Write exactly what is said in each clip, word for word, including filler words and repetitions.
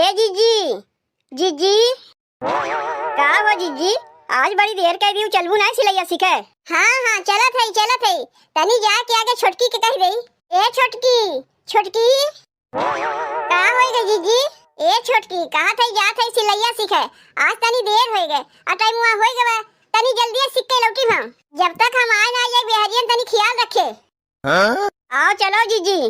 ए जीजी, जीजी। का हो जीजी, आज बड़ी देर कइ दिउ, चलबू नाहीं सिलइया सीखे? हाँ, हाँ, चलत हई, चलत हई। तनी जाके आगे छोटकी के कहि देई। ए छोटकी, छोटकी। का होइ गए जीजी? ए छोटकी, कहत हई जात हई सिलइया सीखे, आज तनी देर होइ गए, आ टाइमवा होइ गवा, तनी जल्दी सीख के लौटी हम। जब तक हम आए ना, ये बेहरियन तनी ख्याल रखे। हाँ? आओ चलो जीजी।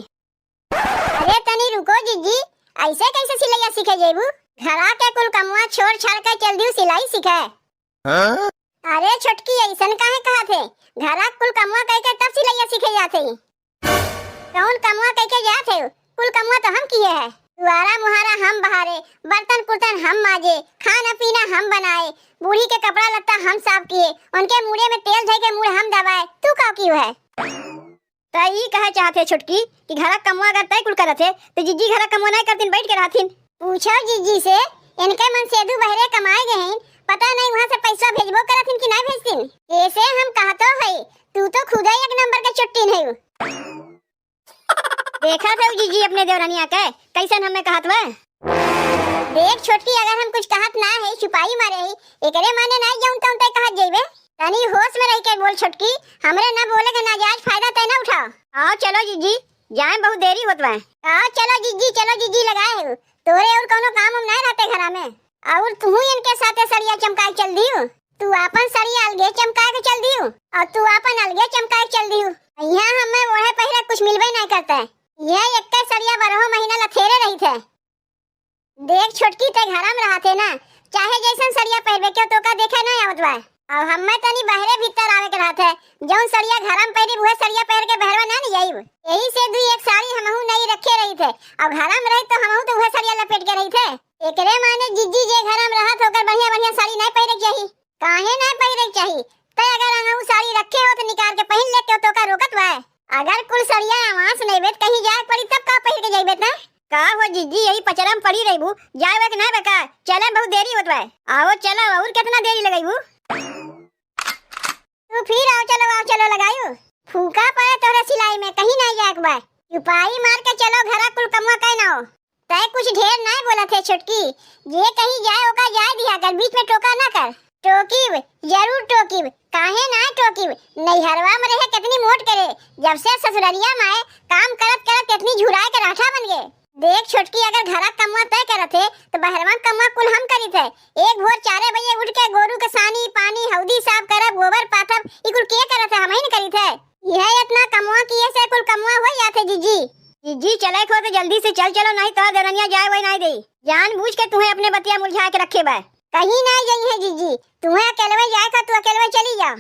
अरे तनी रुको जीजी, अइसे कइसे सिलइया सीखे जेबू? घरा के कुल कमवा छोड़ छाड़ के चल दिउ सिलाई सीखे। हाँ? अरे छोटकी, अइसन काहे कहत हे? घरा के कुल कमवा कइ के तब सिलइया सीखे जात हई। कौन कमवा कइ के जात हे? कुल कमवा तो हम किहे है। दुआरा मुहारा हम बहारे, बर्तन कुर्तन हम माजे, खाना पीना हम बनाए, बूढ़ी के कपड़ा लत्ता हम साफ किहे, उनके मूड़े में तेल धइ के मूड़ हम दबाए, तू का कियो है? त ई कहे चाहत हे छोटकी कि घरा कमवा अगर तय कुल करत हे, त जीजी घरा कमवा नाहीं करतिन, बैठ के रहतिन। पूछो जीजी से, इनके मन सेधु बहरे कमाए गए हैं, पता नहीं वहाँ से पैसा भेजबो करत हिन कि नाहीं भेजतिन। ऐसे हम कहतो है, तू तो खुदे एक नंबर के चुट्टिन है। देखत हउ जीजी अपने देवरनिया के, कइसन हमें कहत बा। देख छोटकी, अगर हम कुछ कहत ना है, छुपाई मारे है, एकरे माने नाहीं जउन तउन तय कहत जइबे। तनी होश में रहि के बोल छोटकी, हमरे ना बोले के नाजायज फायदा तय ना उठाओ। आओ चलो जीजी, जाए बहुत देरी होत बा। आओ चलो जीजी, चलो जीजी लगाए है, तोरे और कउनो काम हम नाहीं रहते घरा में। और तू इनके साथे सड़िया चमकाए चल दियो। तू आपन सड़िया अलगे चमकाए के चल दियो और तू आपन अलगे चमकाए के चल दियो। यहाँ हमें ओढ़े पहिरे कुछ मिलबे नाहीं करता है। यह एक सड़िया बारहो महीना लथेरे रहित है। देख छोटकी, ते घरा में रहत हे ना, चाहे जइसन सड़िया पहिरबे, केहू तोका देखे नाहीं आवत बा। अब हमें तनी बहरे भीतर आवे के रहत है, जउन सड़िया घरा में पहिरी, उहे सड़िया पहिर के बहरवा ना न जाइब। यही से दुई एक साड़ी हमहू नई रखे रहित है, अब घरा में रहित तो हमहू तो उहे सड़िया लपेट के रहित है। एकरे माने जीजी जे घरा में रहत, ओकर बढ़िया बढ़िया साड़ी नाहीं पहिरे के चाही। काहे नाहीं पहिरे के चाही? तै अगर अनहू साड़ी रखे हो तो निकाल के पहिन ले, केहू तोका रोकत बा? अगर कुल सड़िया आवास लेबे त कहीं जाए पड़ी तब का पहिर के जइबे त? का हो जीजी, यही पचरा में पड़ी रहिबू, जाए के नाहीं बा का? चले में बहुत देरी होत बा। आओ चलो, और केतना देरी लगइबू? तू फिर आओ चलो, आओ चलो लगायू। फूका पड़े तोहरे सिलाई में, कहीं नाहीं जाए के बा। चुपाई मार के चलो घरा, कुल कमवा कइ नाओ। तै कुछ ढेर नाहीं बोलत है छोटकी, जे कहीं जाए ओका जाए दिया कर, बीच में टोका ना कर। टोकिब, जरूर टोकिब, काहे नाहीं टोकिब? नैहरवा में रहे केतनी मोट करे, जब से ससुररिया में आए, काम करत करत केतनी झुराए के राठा बन गए। देख छोटकी, अगर घरा कमवा तै करत है, तो बहरवा कमवा कुल हम करित है। एक भोर चारे बजे उठ के गोरू के सानी, पानी, हौदी साफ करब, गोबर पाथब, ई कुल के करत है? हमही न करित है। यह इतना कमवा किए से कुल कमवा हो जात है जीजी। जीजी, चले को तो जल्दी से चल चलो, नाहीं तो देवरनिया जाए वही नाहीं दे। जानबूझ के तुम्हें अपने बतिया मुरझा के रखे बा। कहीं नाहीं जइहे जीजी, तुम्हें अकेलवे जाए का, तू अकेलवे चली जा।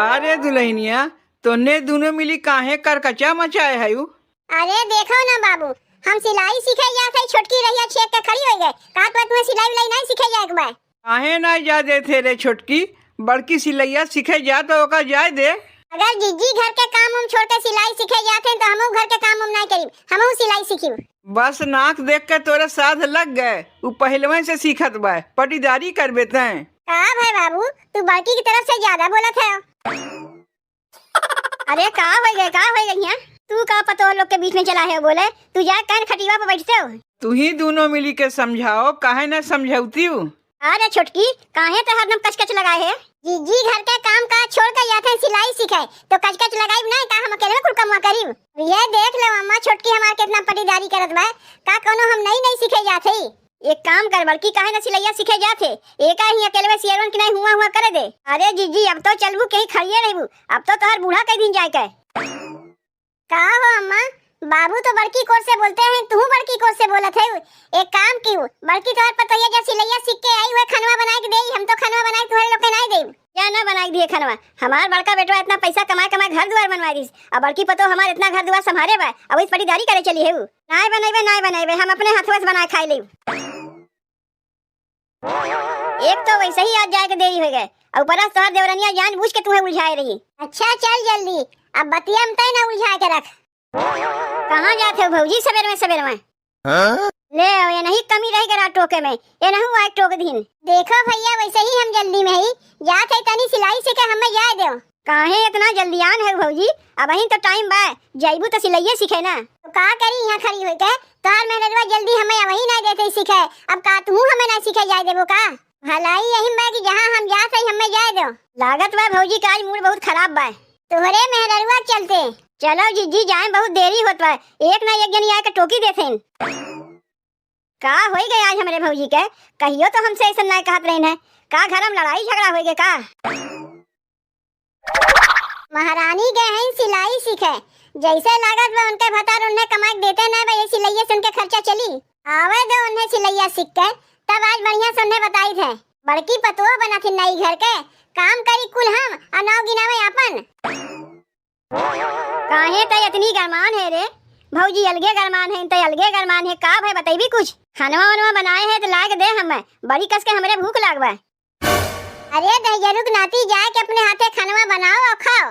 अरे दुलहिनिया, तोने दुनो मिली काहे करकचा मचाए हयू? अरे देखो ना बाबू, हम सिलाई सीखे जात हई, छोटकी रहिया छेक के खड़ी होइ गए। का तो तुम्हें सिलाई उलाई नाहीं सीखे जाए के बा? काहे नाहीं जा देत हे रे छोटकी, बड़की सिलइया सीखे जा तो ओका जाए दे। अगर जीजी घर के काम हम छोड़ के सिलाई सीखे जात हैं तो हमहू घर के काम हम नाहीं करीब, हमहू सिलाई सीखीब। बस नाक देख के तोरे साध लग गए, उ पहिलवे से सीखत बा, पटीदारी करबे तैं। का भाई बाबू, तू बड़की की तरफ से ज्यादा बोलत है। अरे का होइ गए, का होइ गए हियाँ? तू का पतोह लोग के बीच में चला है बोले? तू जा काहे खटिया पे बैठते हो? तू ही दुनो मिली के समझाओ, काहे ना समझौती हो? अरे छोटकी, काहे ते हरदम कचकच लगाए है? जीजी घर के काम काज छोड़ के जात हैं सिलाई सीखे, तो कचकच लगाइब ना का? हम अकेले में कुल कमवा करीब? ये देख लो अम्मा, छोटकी हमार केतना पटीदारी करत बा, का कउनो हम नई नई सीखे जात हई? एक काम कर बड़की, काहे ना सिलइया सीखे जात है, एका ही अकेलवे सियरवन के नाहीं हुआ हुआ करे दे। अरे जीजी, अब तो चलबू कहीं खड़िए रहबू, अब तो तोहर बूढ़ा कई दिन जाए के। का हो अम्मा, बाबू तो बड़की कोर से बोलते हैं, तू बड़की कोर से बोलत है। एक काम कीउ, बड़की तोहर पतोहिया जब सिलइया सीख के आई हुए खनवा बनाए के देई, हम तो खनवा बनाए के तुम्हारे लोग के नाहीं देब। या ना बनाए के दिए खनवा, हमार बड़का बेटवा इतना पैसा कमाए कमाए घर दुआर बनवाए दिस, अब बड़की पतोह हमार इतना घर दुआर संभारे बा, अब इस पटीदारी करे चली है उ। नाहीं बनइबे, नाहीं बनइबे, हम अपने हाथवा से बनाए खाए लेब। एक तो वैसे ही आज जाए के देरी होइ गए, और ऊपर से तोहर देवरनिया जानबूझ के तुम्हें उलझाए रही। अच्छा चल जल्दी, अब बतिया में तय ना उलझा के रख। कहाँ जात हो भौजी सबेर में सबेर में? हाँ? ले आओ, ये नहीं कमी रह गया टोके में, ये नहीं हुआ एक टोक दिन। देखो भैया, वैसे ही हम जल्दी में ही जात है, तनी सिलाई सीखे हमें जाए दो। काहे इतना जल्दियान है भौजी? अबहिन तो टाइम बा, जइबू तो सिलइये सीखे ना। तो का करी यहाँ खड़ी होइके? तोहार मेहररुआ जल्दी हमें अबही ना देते सीखे, अब का तू हमें ना सीखे जाए देबो का? भलाई यही बा कि जहाँ हम जात हई हमें जाए दो। लागत बा भौजी का आज मूड बहुत खराब बा। तोहरे मेहररुआ के चलते। चलो जीजी जाए, बहुत देरी होत बा, एक ना एक जनी आके टोकी देथिन। का होई गए आज हमरे भौजी के? कहियो तो हमसे ऐसन नाय कहत रहिन है। का घर में लड़ाई झगड़ा होई गए का? महारानी गए हैं सिलाई सीखे, जैसे लागत बा उनके भतार उन्हें कमाई के देते ना बा, ये सिलइये से उनके खर्चा चली। आवे दो उन्हें सिलइया सीख के, तब आज बढ़िया से उन्हें बताई थे। बड़की पतोह बना थी नई घर के, काम करी कुल हम, आ नाव गिनावे आपन। काहे तै इतनी गरमान है रे? भौजी अलगे गरमान है, तै अलगे गरमान है। का भय बतैबी कुछ? खानवा वानवा बनाए है तो लाग दे हमें, बड़ी कस के हमरे भूख लाग बा। अरे दहिजरू के नाती, जाए के अपने हाथे खानवा बनाओ और खाओ।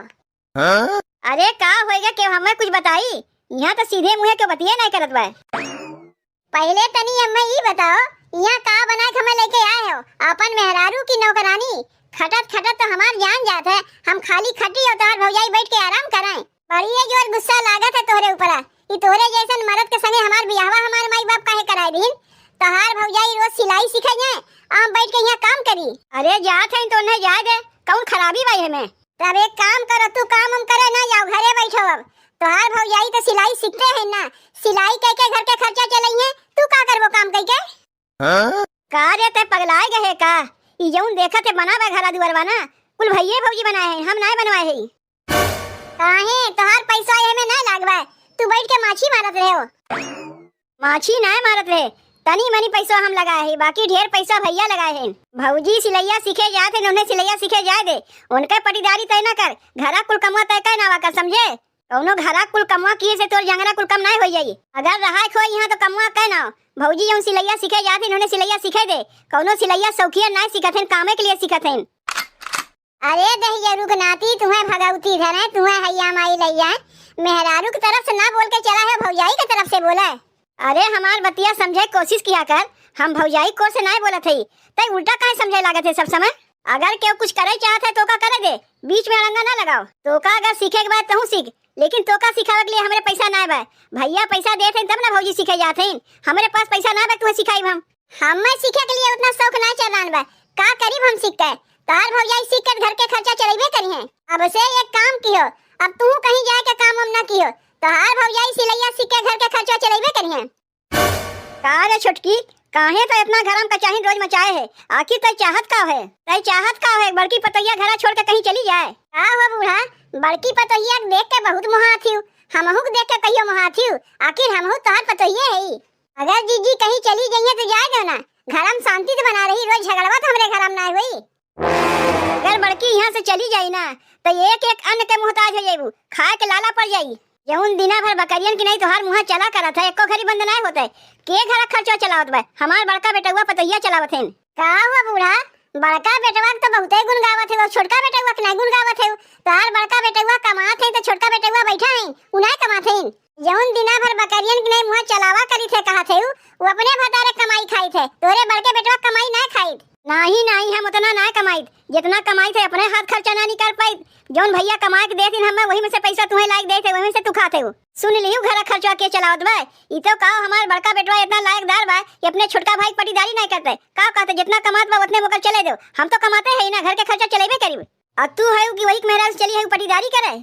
हाँ? अरे का होएगा के हमें कुछ बताई? यहाँ तो सीधे मुँहे के बतिये नहीं करत बा। पहिले तनी हमें ई बताओ, इहाँ का बनाए के हमें लेके आए हो? आपन मेहरारू की नौकरानी? खटत खटत तो हमार जान जात है, हम खाली खटी और तोहार भौजाई बैठ के आराम करें। बड़ी है जोर गुस्सा लागत है तोहरे ऊपरा, ई तोहरे जैसन मरद के संगे हमार बियाहवा हमार माई बाप काहे कराए दीन? तोहार भौजाई रोज सिलाई सीखे जाए, हम बैठ के यहाँ काम करी। अरे जात है तो उन्हें जाए दे, कौन खराबी बा एमे? तब एक काम करो, तू काम हम करे ना जाओ, घरे बैठो अब। तोहार भौजाई तो सिलाई सीखते हैं ना, सिलाई कह के घर के खर्चा चलइहे, तू का करबो काम कह के? हाँ? का रे तै पगलाए गए का? ई जौन देखत है बना बा घरा दुआरवा ना, कुल भैये भौजी बनाए हैं, हम नाय बनवाए हैं। काहे तोहार पैसा एमे नाय लागबा, तू बैठ के माछी मारत रहे हो। माछी नाय मारत रहे, तनी मनी पैसा हम लगाए है, बाकी ढेर पैसा भैया लगाए हैं। भौजी सिलैया सीखे जात है, उन्हें सिलैया सीखे जाए दे, उनके पटीदारी तय ना कर, घरा कुल कमवा तय कर ना कर, समझे? कौनो घरा कुल कमवा किए से तोर जंगरा कुल कम नाय हो जाई। अगर रहा खो यहाँ तो कमवा कह ना, भौजी जौन सिलैया सीखे जात है, उन्हें सिलैया सीखे दे, कौनो सिलैया शौकिया नाय सीखत हैं, कामे के लिए सीखत हैं। अरे दहिजरू के नाती, तुहें भगौती धरे, तुहें हैया माई लैया, मेहरारू की तरफ से ना बोल के चला है, भौजाई की तरफ से बोले। अरे हमार बतिया समझे के कोशिश किया कर, हम भौजाई को से नाय बोलत हई, तै उल्टा काहे समझे लागत है सब समय? अगर केहू कुछ करे चाहत है तो का करे दे, बीच में अड़ंगा ना लगाओ। तो का अगर सीखे के बाद तहूँ सीख, लेकिन तो का सिखावे के लिए हमरे पैसा नाय बा, भैया पैसा देत हैं तब ना भौजी सीखे जात हैं, हमरे पास पैसा ना बा तुहें सिखाई हम। हमें सीखे के लिए उतना शौक ना चलान बा, का करीब हम सीख के? तोहार भौजाई सीख के घर के खर्चा चलेबे करी हैं। अब से एक काम किहो, अब तू कहीं जाए के काम हम ना किहो, तोहार भौजाई सिलैया सीख के घर के खर्चा चलेबे करी हैं। का रे छोटकी, काहे तो इतना घरम कचाहिन रोज मचाए है? आखिर तै चाहत का है? तै चाहत का है? बड़की पतोहिया घरा छोड़ के कहीं चली जाए? का हो बूढ़ा, बड़की पतोहिया के देख के बहुत मोहात हिउ, हमहू के देख के कहियो मोहात हिउ, आखिर हमहू तोहार पतोहिए हई। अगर जीजी कहीं चली गई है तो जाए दो ना, घर में शांति तो बना रही, रोज झगड़वा तो हमरे घर में ना हुई। अगर बड़की यहाँ से चली जाई ना तो एक एक अन्न के मोहताज हो जाइबू, खाए के लाला पड़ जाई। जौन दिना भर बकरियन की नहीं तोहार मुँह चला करत है, एको घड़ी बंद ना होत है। के घर खर्चा चलावत बा? हमार बड़का बेटवा पतोहिया चलावत है। का हुआ बूढ़ा, बड़का बेटवा के तो बहुते गुण गावत है, वो छोटका बेटवा के नहीं गुण गावत है। तोहार बड़का बेटवा कमात है तो छोटका बेटवा बैठा है, उ नहीं कमात है। जौन दिना भर बकरियन के नहीं मुँह चलावा करी थे कहा थे, उ अपने भतारे कमाई खाई थे, तोरे बड़के बेटवा कमाई ना खाई। नाही नाही, हम उतना ना कमाई, जितना कमाई थे अपने हाथ खर्चा ना निकाल पाई। जौन भैया कमाए के देथिन हमें, वही में से पैसा तुम्हें लाइक दे थे, वही में से तू खाते हो। सुन लियो, घर खर्चा के चलावत बा। ई तो का हमार बड़का बेटवा इतना लायकदार बा कि अपने छोटका भाई पटीदारी नहीं करते। का कहते, जितना कमात बा उतने मोकर चले दो। हम तो कमाते है ना, घर के खर्चा चलेबे करीब। और तू है कि वही के मेहराज चली है पटीदारी करे?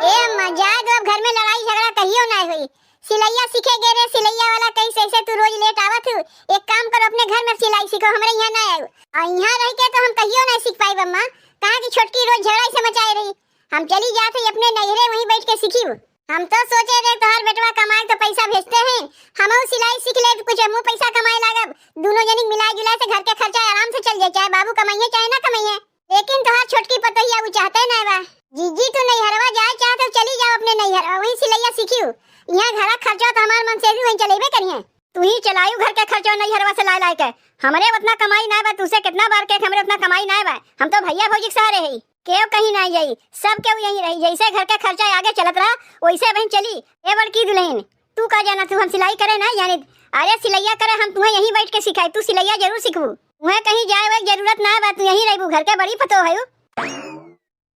ए अम्मा, जाए दो, अब घर में लड़ाई झगड़ा कहियो ना होई। सिलैया सीखे गे रे, सिलैया वाला कैसे ऐसे तू रोज लेट आवत हूँ। एक काम करो, अपने घर में सिलाई सीखो, हमरे यहाँ ना आयो। और यहाँ रह के तो हम कहियो ना सीख पाई अम्मा, कहाँ की छोटकी रोज झगड़ा से मचाए रही। हम चली जात हई अपने नैहरे, वहीं बैठ के सीखी। हम तो सोचे रहे तोहार बेटवा कमाए तो पैसा भेजते हैं, हमहू सिलाई सीख ले, कुछ हमहू पैसा कमाए लागब, दोनों जनी मिलाई जुलाई से घर के खर्चा आराम से चल जाए, चाहे बाबू कमाइए चाहे ना कमाइए। लेकिन तोहार छोटकी पतोहिया उ चाहते ना बा। जीजी, तू नैहरवा जाए चाहत हो, चली जाओ अपने नैहरवा, वहीं सिलैया सीखियो। यहाँ घर खर्चा तो हमार मन से भी वहीं चलेबे करिए। तू ही चलायू घर के खर्चा नैहरवा से लाए लाए के। हमरे उतना कमाई ना बा, तुसे कितना बार के हमरे उतना कमाई ना बा। हम तो भैया भौजी के सहारे है, केहू कहीं ना जाई, सब केहू यहीं रही। जैसे घर के खर्चा आगे चलत रहा, वैसे वहीं चली। ए बड़की दुल्हन, तू का जाना, तू हम सिलाई करे ना जानित। अरे सिलैया करे हम तुम्हें यहीं बैठ के सिखाई, तू सिलैया जरूर सीखबू। तुम्हें कहीं जाए वाए के जरूरत ना बा, तू यहीं रहबू, घर के बड़ी पतोह है।